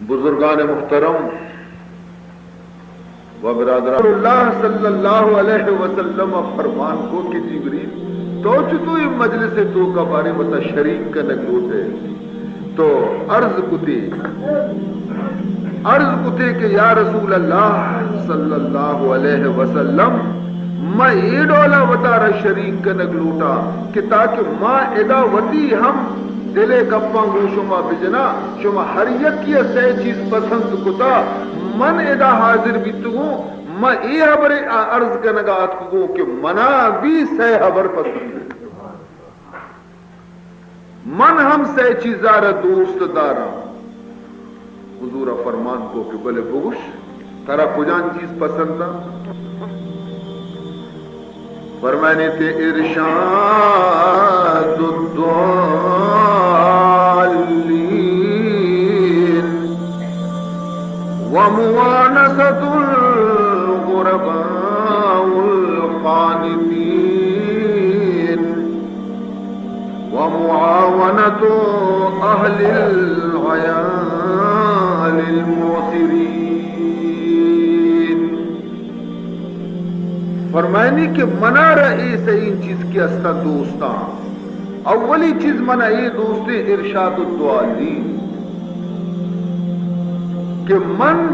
بزرگان محترم و برادران، اللہ صلی اللہ علیہ وسلم فرمان کو کہ جبریل، تو چطو اے مجلس توکا بارے وتا شریک کنگ لوٹے؟ تو عرض کتے، عرض کتے کہ یا رسول اللہ صلی اللہ علیہ وسلم، ما اے ڈولا وتارا شریک کنگ لوٹا کہ تاکہ ما ادا وتی ہم دل ء گپاں گوں شما بجنا، شما ہر یکی ء سئے چیز پسند کتا، من ادا حاضر بیتگوں، من اے ہبرے ء عرض کنگا اتکگوں کہ منا بھی سئے ہبر پسند انت۔ من ہم سئے چیزا را دوست داراں۔ حضور ء فرمان کو کہ بلے بگوش، ترا کجام چیز پسند انت؟ فرمائنیت ارشاد الضالین و موانست الغرباء القانتین و معاونت اہل العیال المعسرین۔ فرمائنی کہ منارا اے سئیں چیز کہ استاں دوستاں۔ اولی چیز منا اے دوستیں ارشاد الضالین کہ من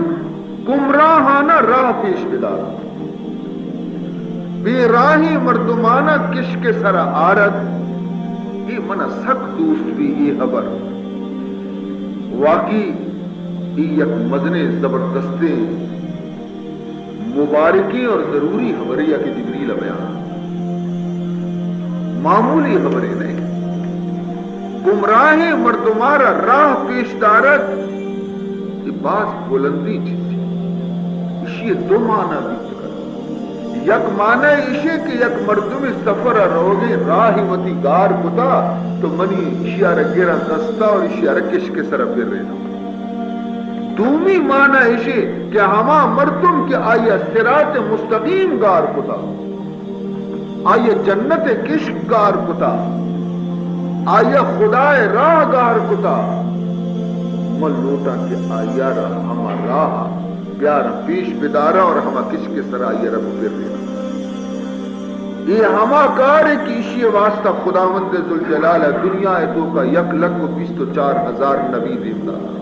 گمراہانا راہ پیش بداراں، بے راہیں مردمانا کشک سرا آرت، اے منا سک دوست بی اے ہبر۔ واقعی اے یک مزنیں زبردستیں مبارکیں اور ضروری ہبرے یا کہ جبریل ء بیان، معمولی ہبرے نہ۔ گمراہیں مردمارا راہ پیش دارگ، یہ باز بلندی چیزی۔ اشی دو معنی بیت کنت۔ یک معنی ایشی کہ یک مردمی سفر ء روگیں راہ وتی گار کتا تو منی اشیارا گراں دستا اور اشیارا کشک سرا بریناں۔ دومی معنی ایشی کہ ہما مردم کہ آئی ء صراط مستقیم گار کتا، آئی ء جنت ء کشک گار کتا، آئی ء خدا ء راہ گار کتا، من لوٹاں کہ آئی ء را ہما راہ ء بیاراں پیش بداراں اور ہما کشک ء سرا آئی ء را بپریناں۔ اے ہما کار ء کہ ایشی ء واسطہ خداوند ذوالجلال ء دنیا ء توکا یک لکھ و بیست و چار ہزار نبی دیم داتا۔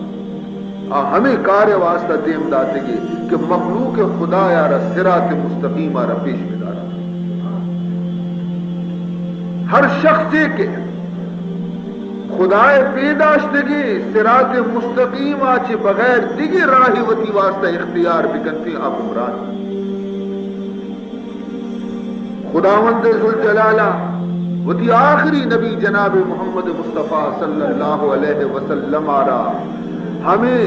آ ہمے کار ء واسطہ دیم داتگی کہ مخلوق خدایا را صراط مستقیم ء را پیش بدارا۔ ہر شخصے کہ خدائے پیداشتگی صراط مستقیم ء چہ بغیر دگہ راہے وتی واسطہ اختیار بکنتی، آ گمراہ۔ خداوند ذوالجلال ء وتی آخری نبی جناب محمد مصطفی صلی اللہ علیہ وسلم ء را ہمے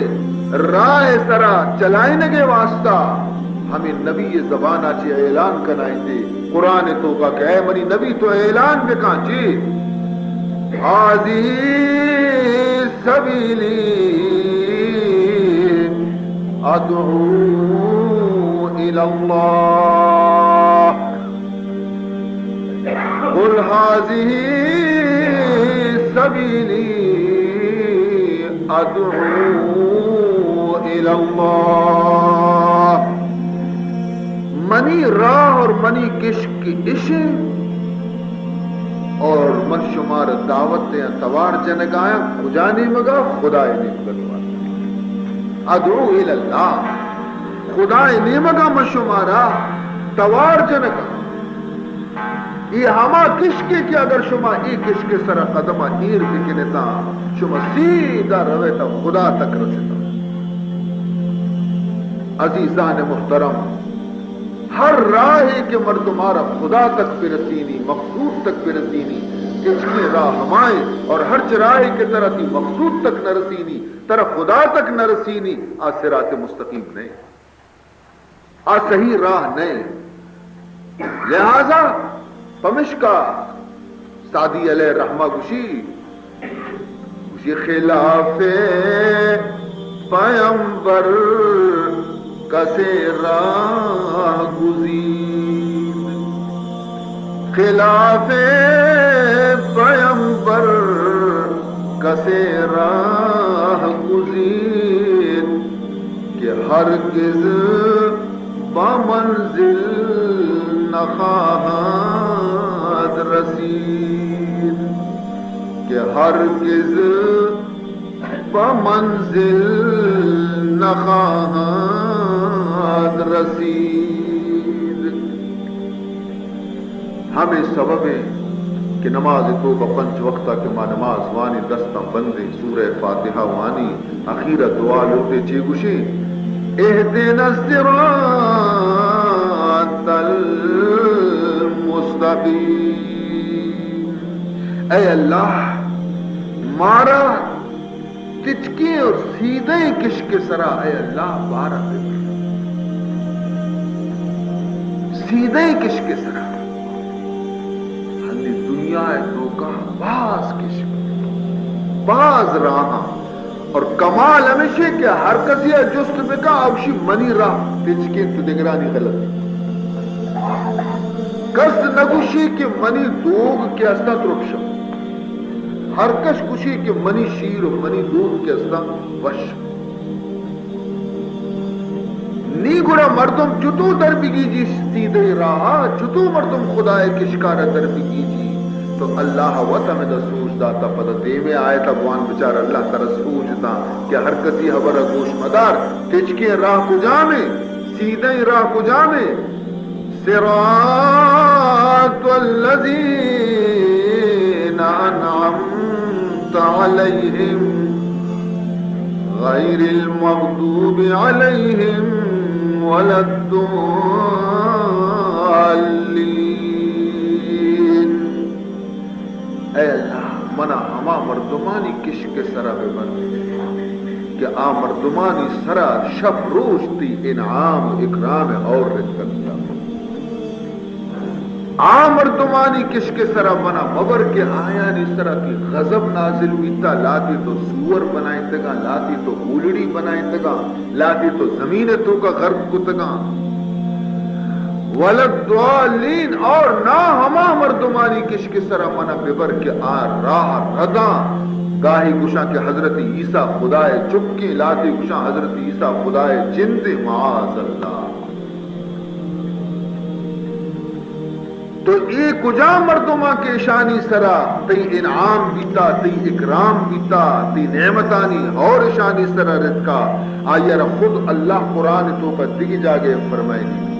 راہ ء سرا چلائینگ ء واسطہ ہمے نبی ء زبان ء چہ اعلان کنائینتے قرآن ء توکا کہ اے منی نبی تو اعلان بکاں چی؟ هذه سبيلي أدعو إلى الله. قل هذه سبيلي أدعو إلى الله. منی راہ اور منی کشک اش انت اور من شمارا دعوت دیاں، توار جنگایاں، کجا نیمگا؟ خدائے نیمگا توار۔ ادعو الی اللہ، خدائے نیمگا من شمارا توار جنگا۔ اے ہما کشکے کہ اگر شما اے کشک سرا قدم ایر بکنتا، شما سیدھا رویتا خدا تک رسیتا۔ عزیزان محترم، ہر راہے کہ مردم آرا خدا تک برسینی، مقصود تک برسینی، کچکیں راہ ہمائیں، اور ہرچ راہے کہ ترا تی مقصود تک نہ رسینی، ترا خدا تک نہ رسینی، آ صراط مستقیم نئے، آ صحیح راہ نئے۔ لہذا پمشکا سعدی علیہ رحمہ گوشی، گوشی، خلاف پیمبر کسے راہ گزین، خلاف پیمبر کسے راہ گزین۔ هرگز به منزل نخواهد رسید، که هرگز به منزل نخواهد رسید. ہمے سبب انت کہ نماز ءِ توکا پنچ وقتا کہ ما نماز وانیں، دستاں بندیں، سورہ فاتحہ وانیں، اخیرا دعا لوٹیں، چے گوشیں؟ اهدنا الصراط المستقیم۔ اے اللہ، مارا تچکیں اور سیدھیں کشک ءِ سرا، اے اللہ، بارا ببر۔ سیدھیں کشک ءِ سرا۔ ہنی دنیا ءِ توکا باز کشک، باز راہاں، اور کمال ہمیشیں کہ ہر کسی ءَ جست بکا، آ گوشی منی راہ تچکیں، تو دگرانی غلط۔ کس نگوشی کہ منی لوگ کہ استاں ترپشاں۔ ہر کس گوشی کہ منی شیر و منی لوگ کہ استاں وش۔ نی گڑا مردم چتو در بگیجی سیدھے راہا، چتو مردم خدائے کشکارا در بگیجی؟ تو اللہ وت ہمدا سوج داتا، پدا دیمے آیتا بوان بچار، اللہ ترا سوج داں کہ ہر کسی ہبرا گوش مدار، تچکیں راہ کجامیں، سیدھیں راہ کجامیں؟ صراط الذين أنعمت عليهم غير المغضوب عليهم ولا الضالين۔ اے اللہ، منا ہما مردمانی کشک ءِ سرا ببند کہ آ مردمانی سرا شپ روچ تئی انعام و اکرام ءِ ہور رتکگ بوتگ۔ آ مردمانی کشک ءِ سرا منا مبر کہ آیانی سرا تئی غضب نازل بیتا، لاتے تو سور بنائینتگاں، لاتے تو گولڑی بنائینتگاں، لاتے تو زمین ءِ توکا غرق کتگاں۔ ولا الضالين، اور نہ ہما مردمانی کشک ءِ سرا منا ببر کہ آ راہ رداں۔ گاہے گوشاں کہ حضرت عیسیٰ خدائے چکیں، لاتے گوشاں حضرت عیسیٰ خدائے جندے، معاذ اللہ۔ تو اے کجام مردماں کہ اشانی سرا تئی انعام بیتا، تئی اکرام بیتا، تئی نعمتانی ہور اشانی سرا رتکا، آئی را خود اللہ قرآن توکا دگہ جاگہ فرمائنی،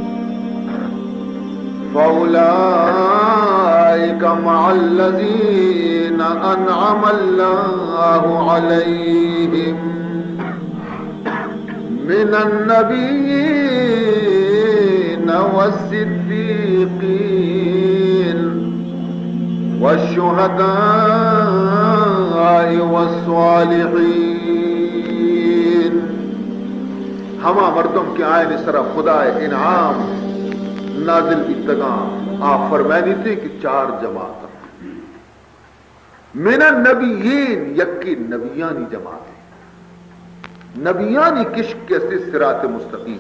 فأولئك مع الذين أنعم الله عليهم من النبيين والصديقين والشهداء والصالحين۔ ہما مردم کہ آیانی سرا خدائے انعام نازل بیتگاں، آ فرمائنیتے کہ چار جماعت من النبیین، یکے نبیانی جماعت، نبیانی کشک کہ استے صراط مستقیم۔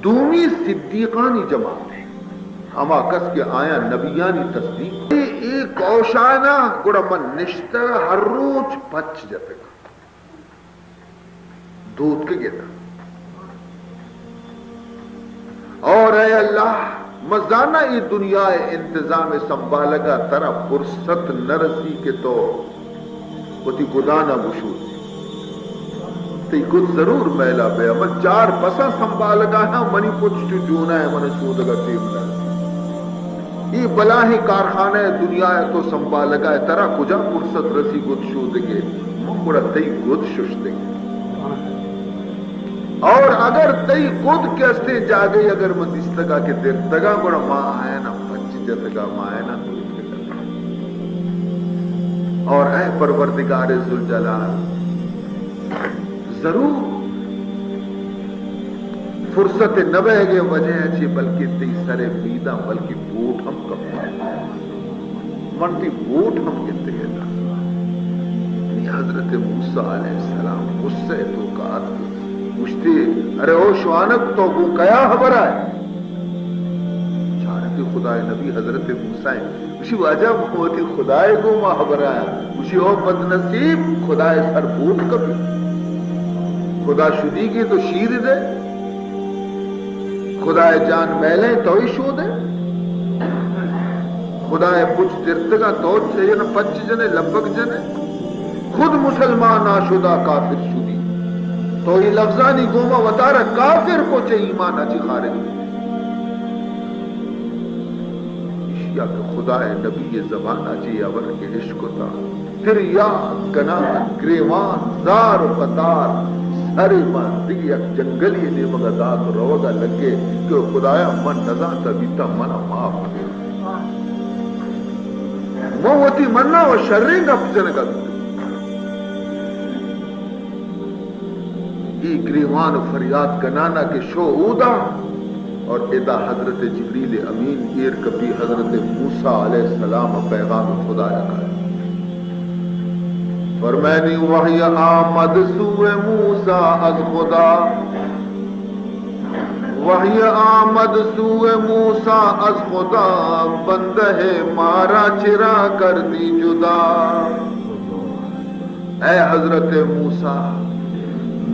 دومی صدیقانی جماعت، ہما کس کہ آیاں نبیانی تصدیق۔ اے، اے کوشانا گڑا من نشتہ ہر روچ پچ جتگ۔ دوتکگ ات۔ اور اے اللہ، من زاناں اے دنیا ءِ انتظام ءِ سنبھالگ ءَ ترا فرصت نہ رسی کہ تو وتی گدانا بشودی۔ تئی گد ضرور میلا بیا۔ من چار بساں سنبھالگ ءَ آں، منی پت چو جونا ءَ، من شودگ ءَ ٹیم نہ رسی۔ اے بلاہیں کارخانہ ءِ دنیا ءَ تو سنبھالگ ءَ ئے، ترا کجا فرصت رسی گد شودگ ءِ؟ من گڑا تئی گد ششتگ۔ اور اگر تئی گد کہ استیں جاگہے اگر من دیستگ ءَ کہ درتگ ءَ، گڑا ما آیانا پچ جتگ ءَ، ما آیانا دوتکگ ءَ۔ اور اے پروردگار ذوالجلال، ضرور فرصت نہ بئیگ ءِ وجہ ءَ چہ بلکیں تئی سر ءِ میداں بلکیں بوٹ ہم کپتگ۔ من تئی بوٹ ہم گندگ ءَ دست ءَ۔ نی حضرت موسیٰ علیہ السلام غصہ ءِ توکا اتک، گوشتے، ارے او شوانک، تو گوں کیا ہبر ءَ ئے؟ چارتی خدائے نبی حضرت موسیٰ ءَ۔ گوشی، واجہ، من وتی خدائے گوما ہبر ءَ آں۔ گوشی، او بدنصیب، خدائے سر بوٹ کپی۔ خدا شدیگیں تو شیر دے، خدائے جان میلیں تو ہی شودے، خدائے پچ درتگاں تو چہ جن پچ جنے، لبک جنے، خود مسلمان ناشدہ کافر شدی۔ تو اے لفظانی گوما وتارا کافر کو چہ ایمان ءَ چہ خارج۔ ایشیا کہ خدائے نبی زبان ءَ چہ ہبر کہ اشکتا، تریاک کنان، گریوان، زار و قطار، سر من دگہ یک جنگلی نیمگ ءَ دات و روگ ءَ لگے کہ خدایا من نزانتا بیتا، منا معاف کن۔ من وتی منا و شریں گپ جنگ ءَ بیتا۔ اے گریوان و فریاد کنانا کہ شو اودا، اور ادا حضرت جبریل امین ایر کپی، حضرت موسیٰ علیہ السلام پیغام خدا رکھا۔ فرمائنی، وحی آمد سوئے موسیٰ از خدا، وحی آمد سوئے موسیٰ از خدا، بندہ مارا چرا کردی جدا۔ اے حضرت موسیٰ،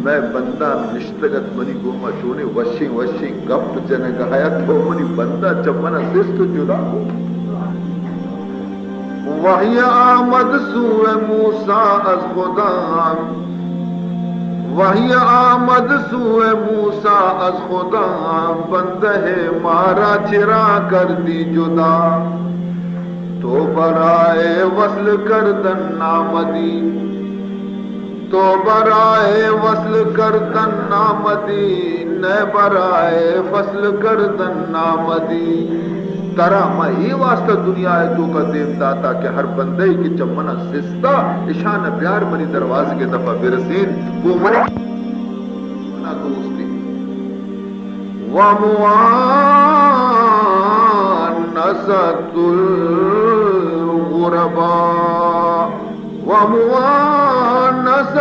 مئے بندہ نشتگ ات منی گوما چونیں وشیں وشیں گپ جنگ ءَ ات، تو منی بندہ چہ من ءَ سست و جدا کو۔ وحی آمد سوئے موسیٰ از خدا، وحی آمد سوئے موسیٰ از خدا، بندہ مارا چرا کردی جدا۔ تو برائے وصل کردن آمدی، تو برائے وصل کردن آمدی، نہ برائے فصل کردن آمدی۔ ترا ما اے واسطہ دنیا ءِ توکا دیم داتا کہ ہر بندے کہ چہ منا سستا، اشان بیار منی دروازگ ءِ دپا برسین، گوں منی منا دوستی۔ وموانست الغرباء، وموانست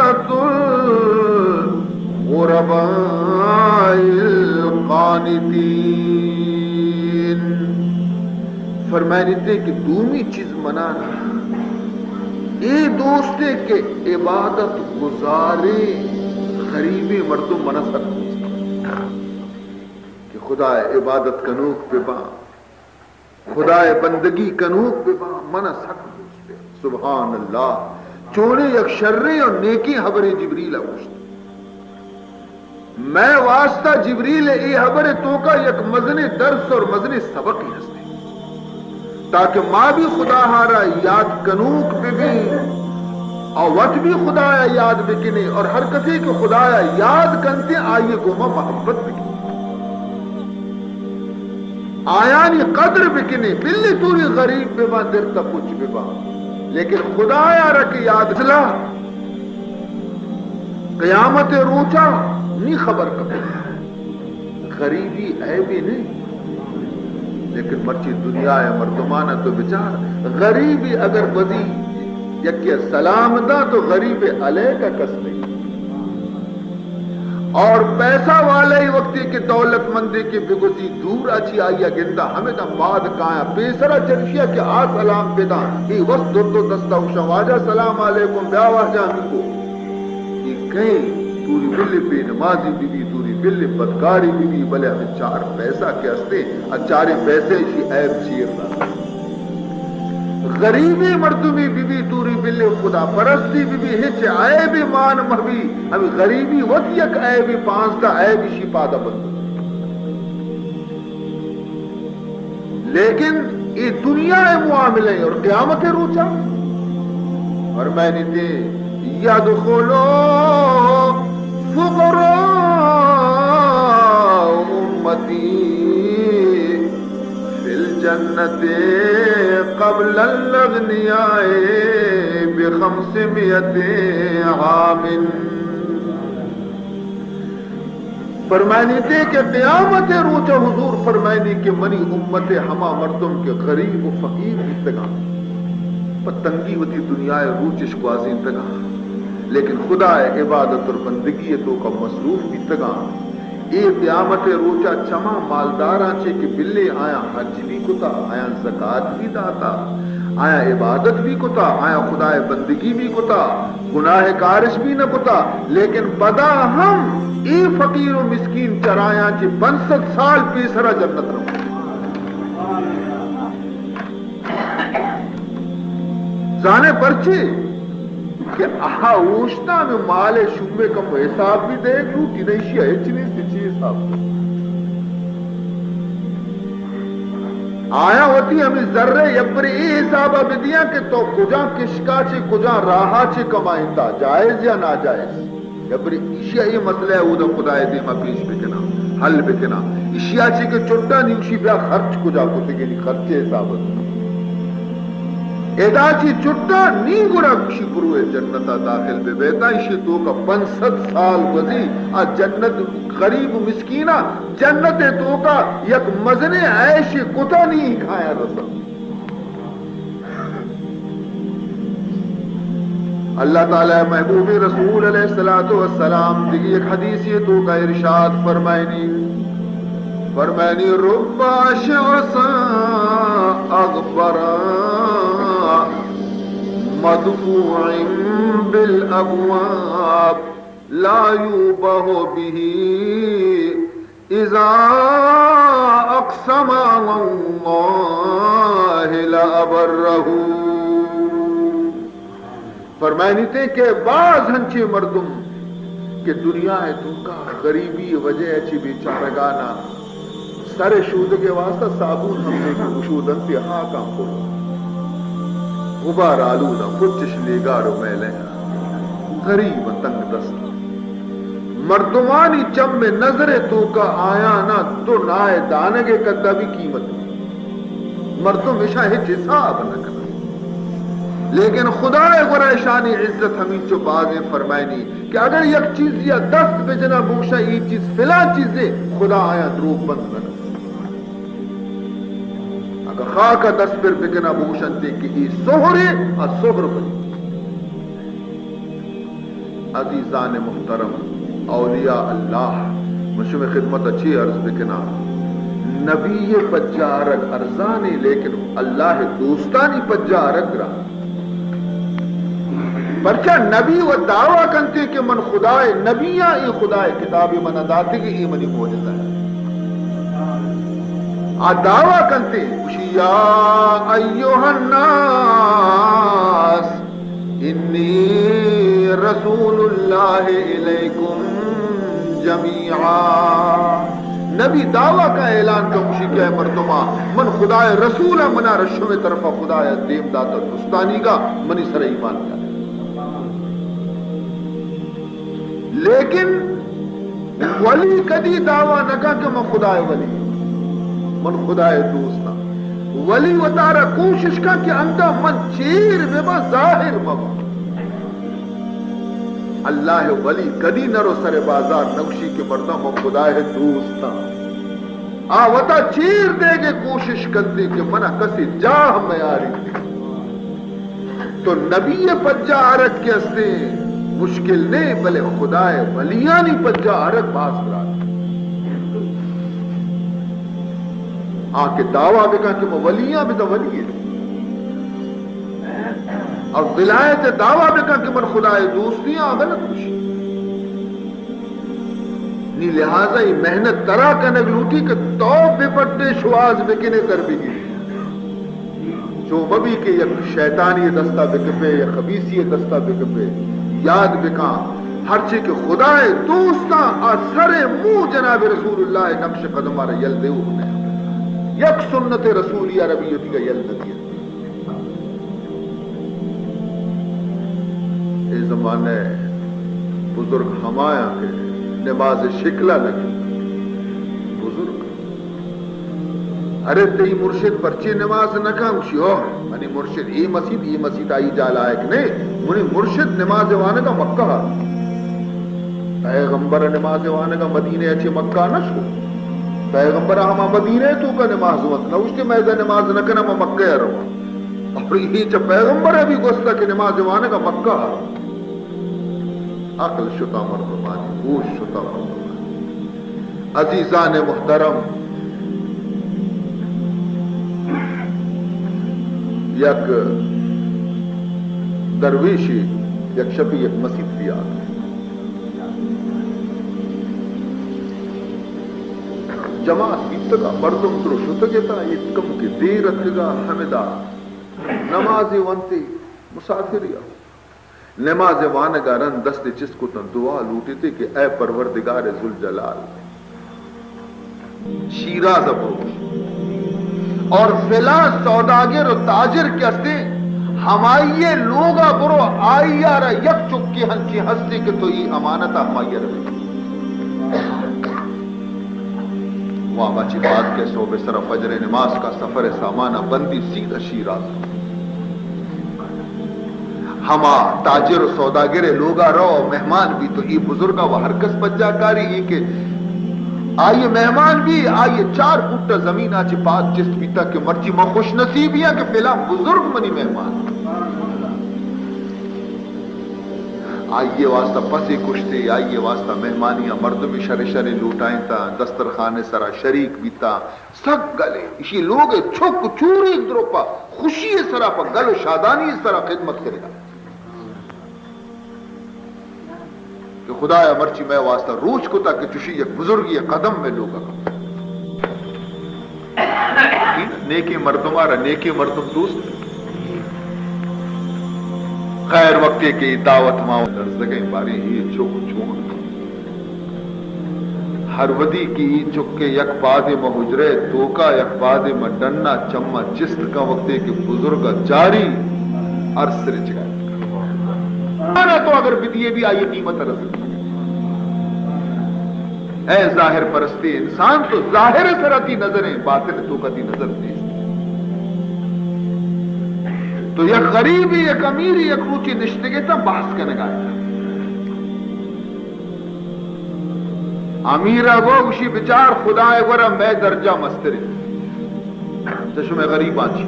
الغرباء القانتين۔ فرمائنیتے کہ دومی چیز منا اے دوستے کہ عبادت گزاریں غریبیں مردم منا سک دوست۔ کہ خدائے عبادت کنوک بہ باں، خدائے بندگی کنوک بہ باں، منا سک دوست بہ۔ سبحان اللہ، چونیں یک شریں اور نیکیں حبرے جبریل ءَ گوشت۔ مئے واسطہ جبریل ءِ اے حبر ءِ توکا یک مزنیں درس اور مزنیں سبقے ہستے، تاکہ ما بھی خدا ہارا یاد کنوک بہ بیں اور وت بھی خدایا یاد بکنیں، اور ہر کسے کہ خدایا یاد کنتے آئی گوما محبت بکنیں، آیانی قدر بکنیں۔ بلے توری غریب بہ باں، درتا پچ بہ باں، لیکن خدایا را کہ یاد اصلاح قیامت ءِ روچا نی خبر کپے۔ غریبی عیبے نہ، لیکن مرچی دنیا ءِ مردمانا تو بچار، غریبی اگر بزی یکے سلام دا تو غریب علیگ ءَ کس نہیں۔ اور پیسہ والے وقتی کہ دولت مندے کہ بگوزی دور ءَ چی آئی ءَ گنداں، ہمدا پاد کایاں، پیسرا چرشیا کہ آ سلام بداں، اے وس در تو دستا گوشاں، واجہ سلام علیکم، بیا واجہ ہمینگو۔ اے کئے؟ توری بلے بے نمازی بی بی، توری بلے بدکاری بی بی، بلے ہمیں چار پیسہ کہ ہستے، آ چاریں پیسہ ایشی عیب چیر داتا۔ غریبیں مردمے بہ بی، توری بلے خدا پرستی بہ بی، ہچ عیبے مان مہ بی، ہمے غریبی وت یک عیبے، پانزدہ عیب ایشی پادا بند۔ لیکن اے دنیا ءِ معاملہ اور قیامت ءِ روچا فرمائنیتے، یدخل فقراء امتی فی الجنة قبل الاغنیاء بخمسمائة عام۔ فرمائنیتے کہ قیامت ءِ روچ ءَ حضور فرمائنی کہ منی امت ءِ ہما مردم کہ غریب و فقیر بیتگاں، پہ تنگی وتی دنیا ءِ روچ اش گوازینتگاں، لیکن خدا ءِ عبادت اور بندگی ءِ توکا مصروف بیتگاں، اے قیامت ءِ روچ ءَ چما مالداراں چے کہ بلے آیاں حج بھی کتا، آیاں زکات بھی داتا، آیا عبادت بھی کتا، آیا خدائے بندگی بھی کتا، گناہ کارش بھی نہ کتا، لیکن پدا ہم اے فقیر و مسکین چرایاں چہ پنچ سد سال پیسرا جنت رو۔ زانے پرچے؟ کہ آ اوشتاں ہمے مال ء شوم ء کم حساب بھی دئیگ لوٹی، نہ ایشی ء ہچ نیست، چی حساب؟ آیاں وتی ہمے زر ء یبرے اے حساب ء بدیاں کہ تو کجا کشکا چے، کجا راہا چے کمائینتا، جائز یا ناجائز؟ یبرے ایشی ء اے مسئلہ ء اودا خدائے دیما پیش بکناں، حل بکناں۔ ایشی ء چے کہ چٹا نی گوشی بیا خرچ کجا کتگے، نی خرچ ء حساب ء۔ ادا چی چٹا نی گڑا گوشی برو اے جنت ء داخل بہ بیتا، ایشی توکا پنچ سد سال گوزی، آ جنت غریب و مسکینا جنت ء توکا یک مزنیں عیش کتا نی کھایا رسا۔ اللہ تعالی محبوب رسول علیہ الصلوۃ والسلام دگہ یک حدیثی توکا ارشاد فرمائنی، فرمانی، رب اشعث اغبر مدفوع بالابواب لا یوبه به اذا اقسم علی الله لابره۔ فرمائنیتے کہ باز ہنچیں مردم کہ دنیا ء توکا غریبی ء وجہ ء چہ بیچارگانا سر ء شودگ ء واسطہ صابون ہم نے کہ گشودنت ء ہاکاں پر غبار آلوداں، پچش لیگار و میلیں، غریب تنگ دست۔ مردمانی چم ء نظر ء توکا آیانا دو نائے دانگ ء کدا بھی قیمت نہیں۔ مردم اشاں ہچ حساب نہ کناں، لیکن خدا ء گورا اشانی عزت ہمینچو بازیں۔ فرمائنی کہ اگر یک چیزی ء دست بجناں بگوشاں اے چیز فلاں چیزے، خدا آیاں دروگ بند نہ کنت۔ اگر خاک ء دست پر بکناں بگوشنتے کہ اے سہرے، آ سہر بنی۔ عزیزان محترم، اولیاء اللہ، من شمئے خدمت ء چے عرض بکناں؟ نبی ء پجارگ ارزانے، لیکن اللہ ء دوستانی پجارگ گران۔ پرچا نبی و دعویٰ کنتے کہ من خدا ء نبی آں، اے خدا ء کتاب من داتگ، اے منی معجزہ ہے۔ آ دعویٰ کنتے، گوشی، یا ایھا الناس، انی رسول اللہ الیکم جمیعا۔ نبی دعویٰ کا اعلان کا، گوشی کہ اے مردما، من خدائے رسول آں، منا رشم طرف خدایا دیم داتا دوستانی کا، منی سر ایمان کا۔ لیکن ولی کدی دعویٰ نہ کن کہ من خدائے ولی، من خدائے دوست آں۔ ولی وتارا کوشش کن کہ انگا من چیر بہ باں، ظاہر مہ باں۔ اللہ ولی کدی نہ رو سر بازار نہ گوشی کہ مردم من خدائے دوست آں۔ آ وتا چیر دیگے کوشش کنتے کہ منا کسی جاہ میاری۔ تو نبی پجا آرگ کہ استیں مشکل نے، بلے خدائے ولیانی پجا آرگ باز برات۔ آ کہ دعویٰ بکن کہ من ولی آں، بتا ولی ہے۔ اور ولایت دعویٰ بکن کہ من خدائے دوستی آں، غلط گوشی۔ نی لہذا اے محنت ترا کنگ لوٹی کہ تو بہ پٹے، شواز بکنے، تر بگیری۔ چو مبی کہ یک شیطانی دستا بکپے، یک خبیثی دستا بکپے۔ یاد بکاں، ہرچی کہ خدائے دوستاں آ سر مو جناب رسول اللہ نقش قدم آرا یل دیوک نہ۔ یک سنت رسولی عربیتی کا یل نہ دیت۔ اے زمانہ بزرگ ہمایاں کہ نماز شکلا نہ گندنت۔ بزرگ، ارے تئی مرشد پرچے نماز نہ کن؟ گوشی، اوہ، منی مرشد اے مسیت، اے مسیت آئی جا لائق نہ۔ منی مرشد نماز وانگا مکہ۔ پیغمبر نماز وانگا مدینہ چہ مکہ نہ شو۔ پیغمبر ہما مدینہ توکا نماز وانت۔ نہ گوشتے میں ادا نماز نہ کناں، میں مکہ رواں۔ اور یہ چہ پیغمبر بھی گوستا کہ نماز وانگا مکہ۔ عقل شتا مردمانی، ہوش شتا مردمانی۔ عزیزان محترم، یک درویشے یک شپے یک مسیت ءَ آتک۔ جماعت بیتگ ءَ، مردم درو شتگ اتاں، اے کمکے دیر اتکگ ءَ، ہمدا نمازے ونت ئے، مسافرے ءَ۔ نماز ءِ وانگ ءَ رند دست ءَ چست کت اَنت، دعا لوٹیت ئے کہ اے پروردگار ذوالجلال، شیراز ءَ بروش اور فلاں سوداگر و تاجر کہ ہست ایں، ہمائی ءِ لوگ ءَ برو، آئی ءَ را یک چکے ہنچیں ہست ایں کہ تو اے امانت ءَ ہمائی ءَ را بدے۔ واب ءَ چہ پاد کئیت، سہب ءِ سر ءَ فجر ءِ نماز کاں، سفر ءِ سامان ءَ بندی، سیدھا شیراز۔ ہما تاجر و سوداگر ءِ لوگ ءَ رو، مہمان بی، تو اے بزرگ ءَ و ہر کس پجا کاری، اے کہ آئی ءِ مہمان بی، آئی ءِ چار پٹ ءَ زمین ءَ چہ پاد چست بیتگ کہ مرچی من خوش نصیبی آں کہ فلاں بزرگ منی مہمان۔ آئی ءِ واسطہ پسے کشت ئے، آئی ءِ واسطہ مہمانی ءَ مردمے شر شریں لوٹائینتاں، دسترخان ءِ سرا شریک بیتاں۔ سک گل ایں۔ ایشی لوگ ءِ چک چوریگ درو پہ خوشی ءِ سرا، پہ گل و شادانی ءِ سرا خدمت کنگ ءَ کہ خدایا مرچی مئے واسطہ روچ کتگ کہ چوشیں یک بزرگے ءِ قدم مئے لوگ ءَ کپتگ۔ نیکیں مردم ءَ را نیکیں مردم دوست۔ خیر، وقتے کہ اے دعوت ما لرزگ ءَ ایں، باریں اے چک چون ہر وھدی کہ اے چک ءِ یک پادے ماں حجرہ ءِ توک ءَ، یک پادے ماں ڈن ءَ، چم ءَ چست کن، وقتے کہ بزرگ ءَ چاری، ارس رچگ ءَ۔ مانا تو اگر بدیے بھی، آئی قیمت ءَ رسگ۔ اے ظاہر پرستیں انسان، تو ظاہر ءِ سرا تئی نظر ایں، باطن ءِ توک ءَ تئی نظر نیست۔ تو یک غریبے، یک امیرے، یک روچے نشتگ اتاں، بحث کنگ ءَ اتاں۔ امیر ءَ گو گوشی، بچار، خدا ءِ گورا مئے درجہ مستریں چہ شمئے غریباں چی۔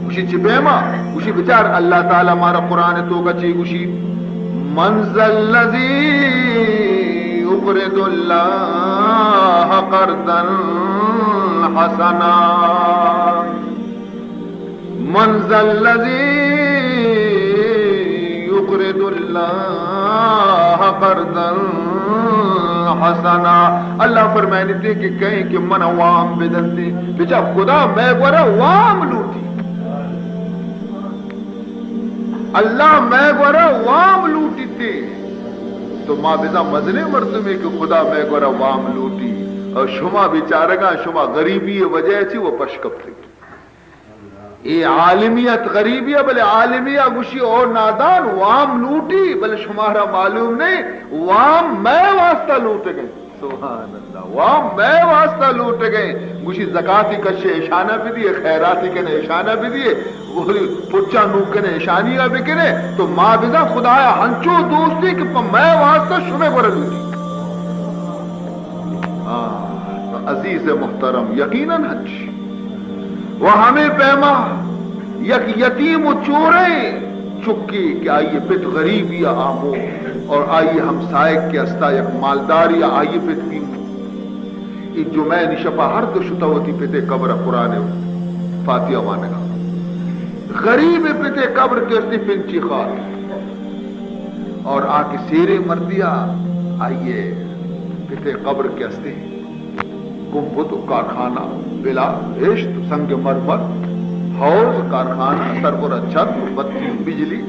گوشی، چی پیما؟ گوشی، بچار، اللہ تعالی مارا قرآن ءِ توک ءَ چی گوشی؟ من ذا الذی یقرض اللہ قرضا حسنا۔ من ذا الذی یقرض اللہ قرضا حسنا۔ اللہ فرمائنیت ئے کہ کئے کہ من ءَ وام بدنت ئے۔ بچار، خدا مئے گورا وام لوٹی۔ اللہ مئے گورا وام لوٹیت ئے۔ تو ما بزاں مزنیں مردمے کہ خدا مئے گورا وام لوٹی۔ اور شما بیچارگاں، شما غریبی ءِ وجہ ءَ چی و پش کپتگ۔ اے عالمی ات غریبی ءَ، بلے عالمی ءَ گوشی، او نادان، وام لوٹی، بلے شمارا معلوم نہیں، وام مئے واسطہ لوٹگ ءَ۔ سبحان اللہ، وام مئے واسطہ لوٹگ ءَ۔ گوشی، زکاتی کشے اشانہ بدیے، خیراتی کنے اشانہ بدیے، ولی پچا نوک کنے اشانی ءَ بکنے، تو ما بزاں خدایا ہنچو دوستی کہ پہ مئے واسطہ شمے گورا لوٹی۔ ہاں، عزیز محترم، یقیناً ہنچ و ہمے پیما یک یتیم و چوریں چکے کہ آئی پت غریبی ءَ آمو اور آئی ہمسائگ کہ استا یک مالداری ءَ آئی پت بیم۔ اے جمعہ نی شپا ہر دو شتا وتی پتے قبر ءَ قرآن ءُ فاتحہ وانگا۔ غریب پتے قبر کہ استی پنچی خاک اور آ کہ سیریں مردیا آئی پتے قبر کہ استی گنبد و کارخانہ، پلار، بہشت، سنگ مرمر، حوض، کارخانہ، سربرا چھت، بتی، بجلی۔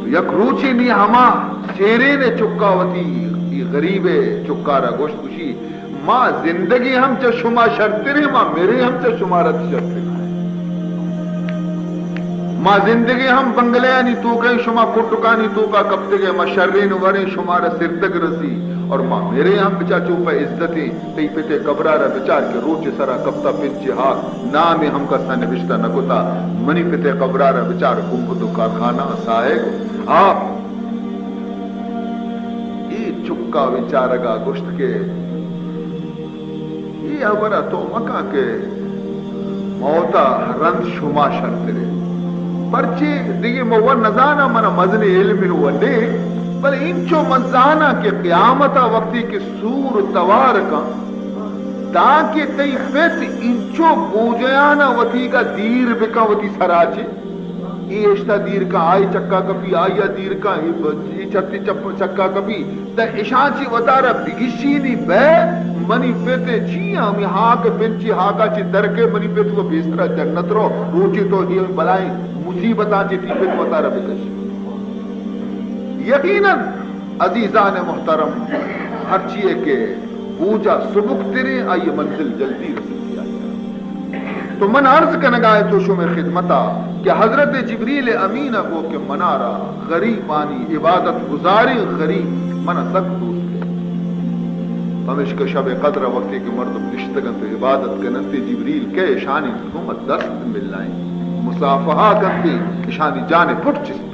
تو یک روچے نی ہما سیرین چکا وتی، ای غریب چکارا گوشت، گوشی، ما زندگی ہم چہ شما شرتریں، ما مرے ہم چہ شما رد شرتریں۔ ما زندگی ہم بنگلیانی توکا، شما کٹکانی توکا کپتگے، ما شرین وریں شمارا سرتگ رسی، اور ما مرے ہم بچا چو پہ عزتیں۔ تئی پتے قبرا را بچار کہ روچ سرا کپتا پنچے ہاک، نامے ہم کسا نبشتہ نہ کتا۔ منی پتے قبرا را بچار، گنبد و کارخانہ ساہگ آپ۔ اے چکا وچارگا گوشت کہ اے ہبرا تو مکن کہ موتا رند شما شرترے۔ پرچے دگہ من و نزاناں، منا مزنیں علمے و نے، بلے انچو من زاناں کہ قیامتا وقتی کہ سور توار کن، تانکہ تئی پت انچو بوجیانا وتیگا دیر بکن وتی سرا چے۔ اے اشتا دیر کن، آئی چکا کپی، آئی ء دیر کن، اے ب-، اے چتی چپ-، چکا کپی، داں اشاں چے وتارا بگشینی بے، منی پت چی ہمیں ہاک پنچی ہاکا چے درکے، منی پت و پیسرا جنت رو، روچے تو ہی بلائیں مصیبتاں چے تی پت وتارا بکش۔ یقیناً عزیزان محترم، ہرچی ہے کہ بوجا سبک تریں، آئی منزل جلدی رسیتی آئی۔ تو من عرض کنگا ہے تو شمے خدمتا کہ حضرت جبریل امین گو کہ منارا غریبانی عبادت گزاریں غریب منا سک دوست ہے۔ پمیشکا شب قدر وقتی کہ مردم نشتگنت و عبادت کننت، جبریل کہ اشانی گوما دست ملائیں، مصافحہ کنتے، اشانی جان پٹ چست۔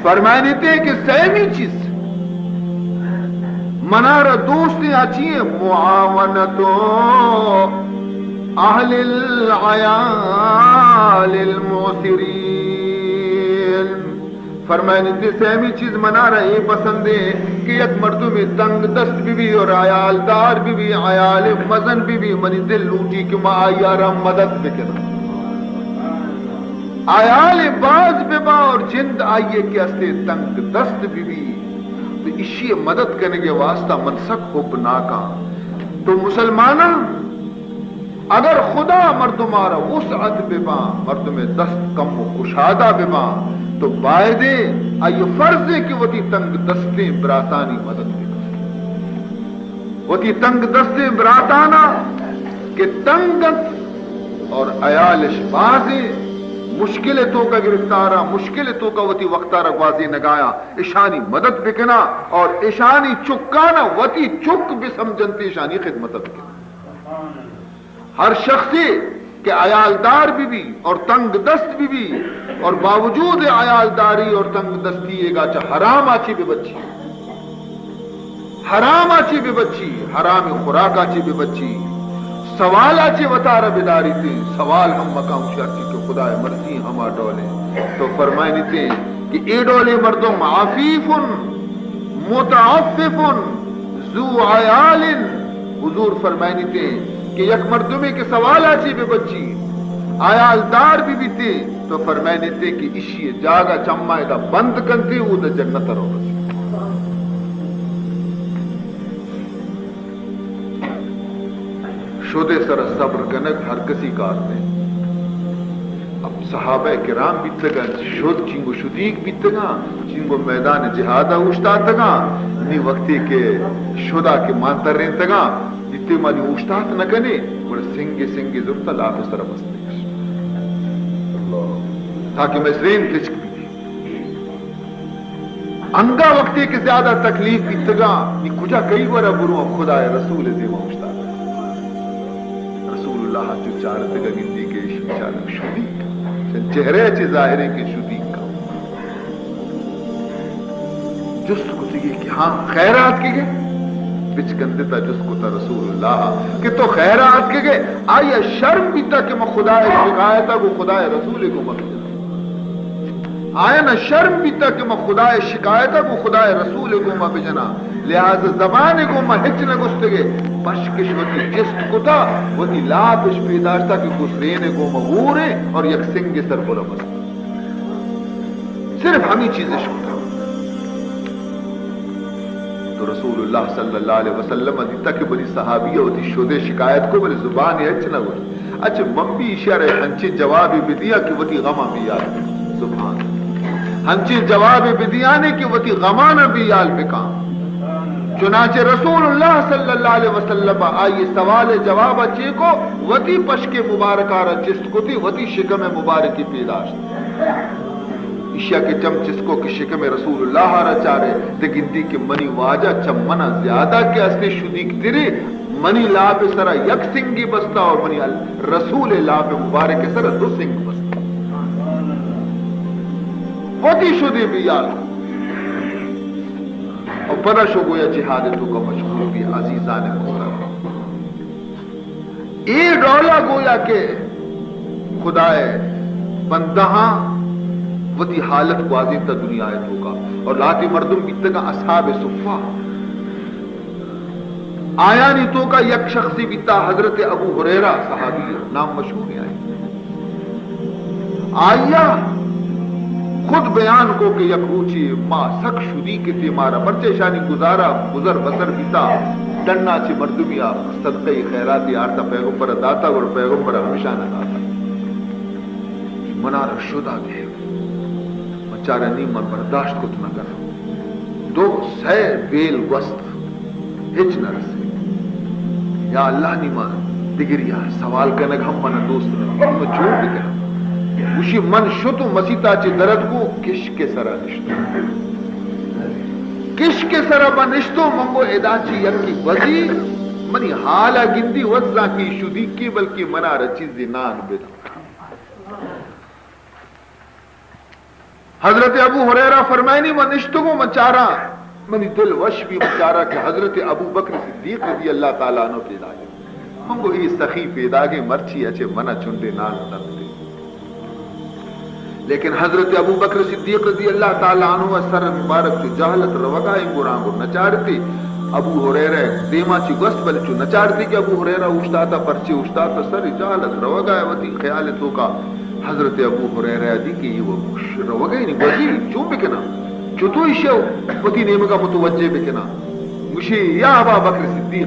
فرمائنیتے کہ سیمی چیز منارا دوستیں اچی معاونت اہل العیال المعسرین۔ فرمائنیتے سیمی چیز منارا اے پسندیں کہ یک مردمے تنگ دست بی بی اور عیال دار بی بی، عیال مزن بی بی، منی دل لوٹی کہ ما آیارا مدد بکناں۔ آیال باز ببا اور جند آئیے کہ استے تنگ دست ببی، تو اشی مدد کنگے واسطہ من سک حب ناکاں۔ تو مسلماناں، اگر خدا مردمارا وسعت ببا، مردم دست کم و کشادہ ببا، تو بایدے آئی فرض ہے کہ وتی تنگ دستیں براتانی مدد بکن۔ وتی تنگ دستیں براتانا کہ تنگ انت اور عیالش بازیں، مشکل توکا گرفتارا، مشکل توکا وتی وقتارا گوازینگایا، اشانی مدد بکنا اور اشانی چکانا وتی چک بسمجنتی، اشانی خدمت بکنا۔ ہر شخصے کہ عیالدار بی بی اور تنگ دست بی بی اور باوجود عیالداری اور تنگ دستی ایگا چہ حرام آچی ببچی، حرام آچی ببچی، حرام خوراک آچی ببچی، سوال آچی وتارا بداریتی، سوال ہم مکان شرطی کہ خدا مرضی ہما ڈولے۔ تو فرمائنیتے کہ اے ڈولے مردم عفیف متعفف ذو عیال، حضور فرمائنیتے کہ یک مردمے کہ سوال آچی ببچی، عیال دار ببیتے، تو فرمائنیتے کہ اشی جاگہ چما ادا بند کنتے، او دا جنت رو بس۔ شدے سر صبر کنگ ہر کسی کار نے۔ اب صحابہ کرام بیتگاں، شد چنگو شدیگ بیتگاں، چنگو میدان جہاد ء اوشتاتگاں، نی وقتی کہ شدا کہ مان ترینتگاں، دیتے ما نی اوشتات نہ کنے، گڑا سنگے سنگے زرتا لاپ سر بستگش۔ تاکہ مئے زرین تچک بی۔ انگا وقتی کہ زیادہ تکلیف بیتگاں، نی کجا کئی گورا برو خدائے رسول دیما اوشتاتگاں۔ رسول اللہ چو چارتگا گندی کہ ایشی چارگ شدیگ، چن چہرہ چہ ظاہریں کہ شدیگ کا۔ جست کتگی کہ ہاں خیر آتکگے؟ بچکندتا جست کتا رسول اللہ کہ تو خیر آتکگے؟ آیا شرم بیتا کہ ما خدائے شکایتا گو خدائے رسول گو مکتا؟ آیانا شرم بیتا کہ ما خدائے شکایتا گو خدائے رسول گوما بجنا، لہذا زبان گوما ہچ نہ گوشتگے، پشکش وتی جست کتا، وتی لاپش پیداشتا کہ گسرین گوما ہورے اور یک سنگ سر بلم است۔ صرف ہمیں چیزش کتا۔ تو رسول اللہ صلی اللہ علیہ وسلم دیتا کہ بنی صحابی وتی شدے شکایت کو، بلے زبان ہچ نہ گوشت۔ اچھا، من بھی اشارہ ہنچیں جوابے بدیاں کہ وتی غماں بے یال بکاں۔ سبحان اللہ۔ ہنچیں جوابے بدیانے کہ وتی غماں بے یال بکاں۔ چنانچہ رسول اللہ صلی اللہ علیہ وسلم آئی سوال جواب چے کو، وتی پشک مبارکہ را چست کتی، وتی شکم مبارکی پیداشت۔ ایشیا کہ چم چست کو کہ شکم رسول اللہ را چارے، تے گندی کہ منی واجہ چہ منا زیادہ کہ استے شدیگ ترے، منی لاپ سرا یک سنگی بستا اور منی ال-، رسول لاپ مبارک سرا دو سنگ بستا۔ وتی شدی بے یال۔ اور پدا شو گویا جہاد توکا مشغول بی عزیزان محترم۔ اے ڈولا گویا کہ خدائے بندہاں وتی حالت گوازینتا دنیا توکا اور لاتی مردم بیتگا اصحاب صفہ۔ آیانی توکا یک شخصی بیتا، حضرت ابو ہریرہ، صحابی، نام مشہور ہے آئی۔ آیا خود بیان کو کہ یک روچے ما سک شدی کہ تے مارا، پرچہ اشانی گزارا گزر بسر بیتا، ڈنا چہ مردمی آ صدقہ خیراتی آرتا، پیغمبر داتا، گڑ پیغمبر ہمیشان داتا۔ منارا شدا دے، من چارا نی من برداشت کت نہ کناں۔ دو سئے بیل گوست، ہچ نہ رسے۔ یا اللہ، نی من دگریا سوال کنگ ہم من دوست نہ، من چون بکناں؟ گوشی، من شتوں مسیتا چہ درد کو کشک سرا نشتوں۔ کشک سرا من نشتوں، من گو ادا چہ یکی گوزی، منی حالا گندی، وزاں کہ شدی کی، بلکہ منارا چیزی نان بدن۔ حضرت ابو ہریرہ فرمائنی، من نشتگوں، من چاراں، منی دل وش بی، من چاراں کہ حضرت ابو بکر صدیق رضی اللہ تعالی عنہ پیداگے۔ من گو، اے سخی پیداگے، مرچی اچے منا چنڈے نان دنتے۔ لیکن حضرت ابو بکر صدیق رضی اللہ تعالی عنہ سر مبارک چو جہلت روگا، انگو رانگو نچارتے۔ ابو ہریرہ دیما چی گوست، بلے چو نچارتے کہ ابو ہریرہ اوشتاتا، پرچے اوشتاتا، سر جہلت روگا، وتی خیال توکا حضرت ابو ہریرہ دی کہ یہ وہ روگا، یعنی وزی چون بکنا، چطور ایشی وتی نیمگا متوجہ بکنا۔ گوشی، یا ابا بکر صدیق،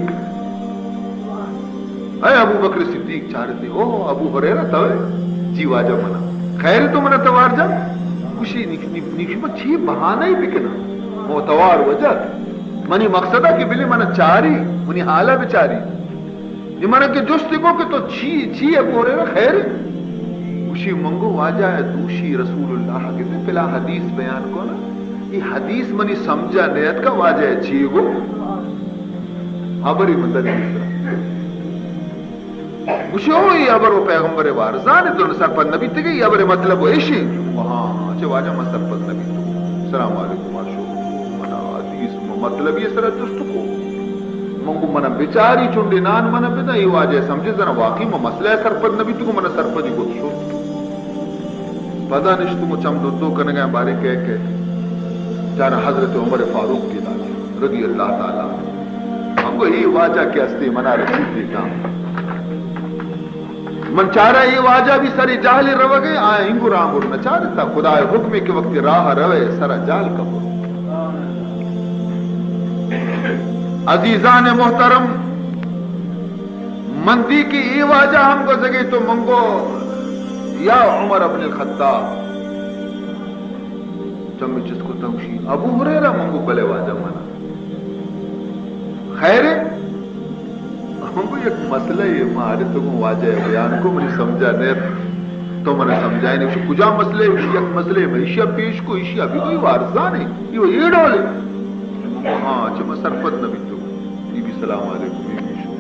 اے ابو بکر صدیق چارتے، او ابو ہریرہ توئے؟ جی واجہ منا۔ خیر تو منا توار جا؟ گوشی، نی، نی، نی، شما چی بہانہ ای بکنا؟ او توار وجہ۔ منی مقصد کہ بلے منا چاری، منی حالا بچاری۔ نی منا کہ جستی کو کہ تو چی، چی ابو ہریرہ خیر؟ گوشی، من گو واجہ دوشی رسول اللہ کہ پلا حدیث بیان کو نا۔ ای حدیث منی سمجھا نیت کا واجہ چی گو؟ ہبری مدد گوشی، او ای ہبر و پیغمبر وارزان تو سرپد نبی تگی، ای ہبر مطلب و ایشی۔ ہاں، اچھے واجہ من سرپد نبی تو۔ السلام علیکم، آشو۔ منا حدیث مطلب یہ سر جست کو۔ من کو منا بچاری چنڈے نان منا بدا، ای واجہ سمجھے زنا واقعی من مسئلہ سرپد نبی تو، منا سرپدی کو شو۔ پدا نشتوں و چم دو دو کنگا، بارے کہ، کہ چارا حضرت عمر فاروق کی دانے رضی اللہ تعالی عنہ۔ ہم گو، اے واجہ کہ ہستے منا رسید دیتا۔ من چارا اے واجہ بھی سر جہل روگے، آ انگو رانگو نچارتا۔ خدا حکم کہ وقت راہ روے سر جہل کپو۔ عزیزان محترم، من دی کہ اے واجہ ہم گوزگے تو من گو، یا عمر ابن الخطاب۔ چمی چست کو تمشی ابو ہریرہ؟ من گو، بلے واجہ منا۔ خیر ہے؟ من گو، یک مسئلہ ہے، ما آرے تو گو واجہ بیان کو، منی سمجھا نیت، تو منا سمجھائے نہیں۔ کجا مسئلہ ہے؟ یک مسئلہ ہے، من ایشیا پیش کو، ایشیا بھی کوئی وارزان ہے، یہ یہ ڈول ہے۔ ہاں، چہ من سرپد نبی تو۔ بی بی سلام علیکم، بی بی شو۔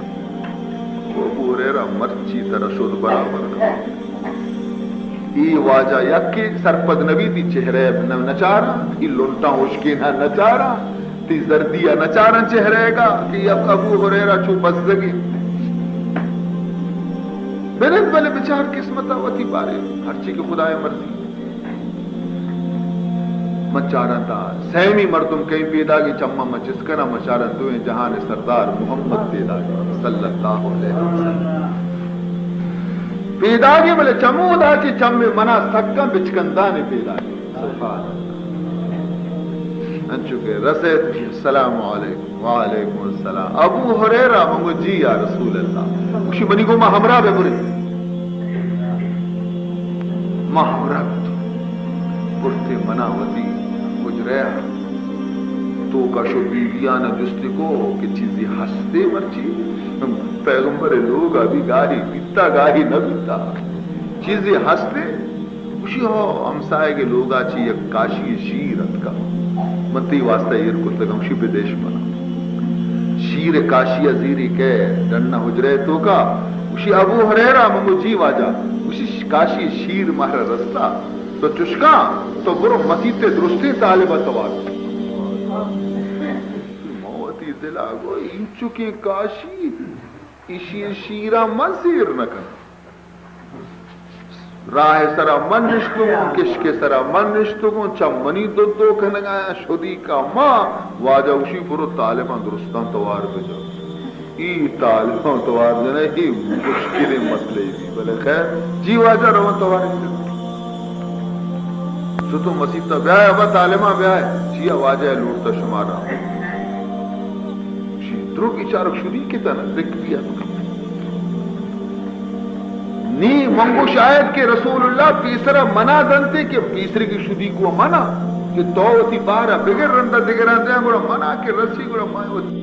او ابو ہریرہ مرچی ترا شد برابر کا۔ ای واجہ یکی سرپد نبی، تی چہرہ نہ نچارا، تی لنٹاں اشکینا نچارا، تی زردیا نچارا چہرہ گا کہ یک ابو ہریرہ چو بزگی۔ بنند بلے بچار قسمتا وتی بارے، ہرچی کہ خدای مرضی۔ من چاراں تا سیمی مردم کئی پیداگی، چماں من چست کناں، من چاراں دوئیں جہان سردار محمد پیداگی صلی اللہ علیہ وسلم پیداگی، بلے چمودا کہ چم منا سکاں بچکندانی پیداگی۔ سبحان اللہ۔ انچو کہ رسیت، السلام علیکم۔ وعلیکم السلام۔ ابو ہریرہ؟ من گو، جی یا رسول اللہ۔ گوشی، منی گو ما ہمراہ بہ برے۔ ما ہمراہ بہ تو۔ برتے منا وتی حجرہ تو کشو بیلیان جستی کو کہ چیزی ہستے مرچی۔ پیغمبر لوگ ابھی گاہی بیتا، گاہی نہ بیتا۔ چیزی ہستے؟ گوشی، ہو، ہمساہگ ءِ لوگا چہ یک کاشی شیر اتکا، من تئی واسطہ ایر کتگ، ہمشی بدیش منا۔ شیر کاشی ءَ زیری کہ ڈنا حجرہ ءِ توکا۔ گوشی، ابو ہریرہ؟ من گو، جی واجہ۔ گوشی، کاشی شیر مارا رستا، تو چشکاں، تو برو مسیت ءِ درستیں طالبا توار۔ من وتی دلا گو، اینچکیں کاشی، ایشی شیرا من سیر نہ کناں۔ راہ ءِ سرا من نشتگوں، کشک ءِ سرا من نشتگوں، چم منی دو دو کنگا، شدی کا ما۔ واجہ گوشی، برو طالباں درستاں توار بجا۔ اے طالباں توار جنئے، اے مشکلیں مسئلہ بی، بلے خیر، جی واجہ روان توار انت۔ شتو مسیت ءَ، بیا ابا طالباں بیا، چیا واجہ لوٹتا شمارا؟ شی درو بیچارک شدی کتا نا، رک بیا۔ نی من گوش آیت کہ رسول اللہ پیسرا منع دنتے کہ پیسرگی شدی کو منع کہ تو وتی بارا بگر رندا دگران دیاں گڑا منع کہ رسی گڑا ما وتی